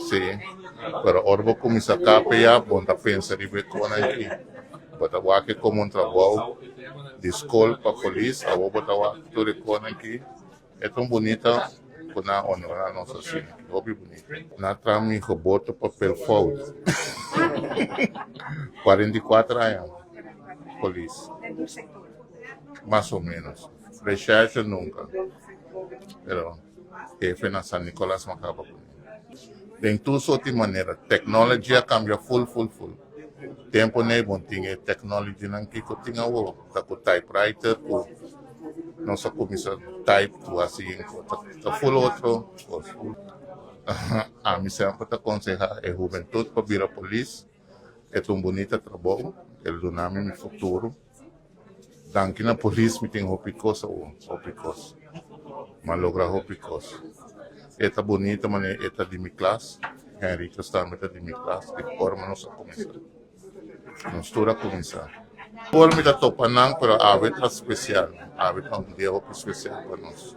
Si. Pero ora bo cuminsa KPA, bo no ta pensa riba e cosnan aki. Bo ta wak como un trabou di scol pa polis, awor bo ta wak tur e cosnan aki. E ta un bunita cu nan honora nos asina. Hopi bunita. Nan a traha mi geboortepapel fout. 44 aña polis. Mas o menos. Recherche nunca. Pero hefe na San Nicolas m'a caba cu ne. Den tur soort di manera. Technology a cambia full, full, full. Tempo n'ey bo no tin e technology nan kico tin awor. Ta cu typewriter cu nos a cuminsa type cu asina. Ta full otro cos. Ami semper ta aconseha e hubentud pa bira polis. E ta un bunita trabou. E ta duna mi mi futuro. Danki na polis mi tin hopi cos awor. Hopi cos. M'a logra hopi cos. E ta bunita manera e ta di mi klas. Henriquez tambe ta di mi klas. Di forma nos a cuminsa. Nos tur a cuminsa. Por mi ta topa nan, pero awe ta special. Awe ta un dia hopi special pa nos.